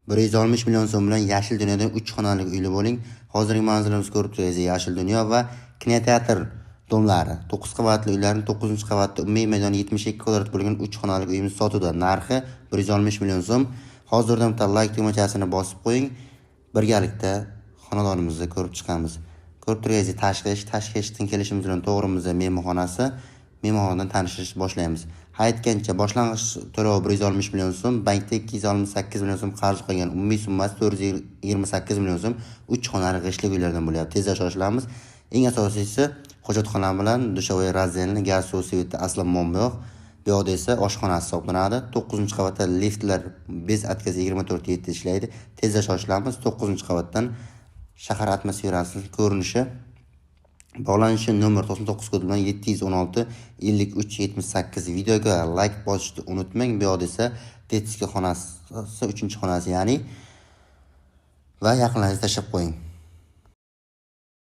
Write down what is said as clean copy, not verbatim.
160 million so'm bilan Yashil dunyodan 3 xonali uyli bo'ling. Hozirgi manzilimiz ko'rib turganingizdek Yashil dunyo va kinoteatr domlari. 9 qavatli uylarning 9-qavatda umumiy maydoni 72 kvadrat bo'lgan 3 xonali uyimiz sotuvda. Narxi 160 million so'm. Hozirdan bitta like tugmachasini bosib qo'ying. Birgalikda xonadonimizni ko'rib chiqamiz. Ko'rib turganingizdek tashqi eshik, tashqi eshikdan kelishimiz bilan to'g'rimizda mehmonxonasi. Mehmonxonadan tanishishni boshlaymiz. Ha, aytgancha boshlang'ich to'lov 160 million so'm, bankda 268 million so'm qarz qolgan. Umumiy summasi 428 million so'm. 3 xonali g'ishtlik uylardan bo'lyapti. Tezda shoshilamiz. Eng asosiysi hojatxona bilan dushovой раздельный, gaz, suv, svetda aslo muammo yo'q. Bu yoqda esa oshxonasi hisoblanadi. 9-qavatda liftlar без отказ 24/7 ishlaydi. Tezda shoshilamiz. 9-qavatdan shahar atmosferasining ko'rinishi. Bog'lanishi nomer 99 kodi bilan 716 53 78. Videoga like bosishni unutmang. Bu yoqda esa детский xonasi, 3-xonasi, ya'ni va yaqinlaringizni tashlab qo'ying.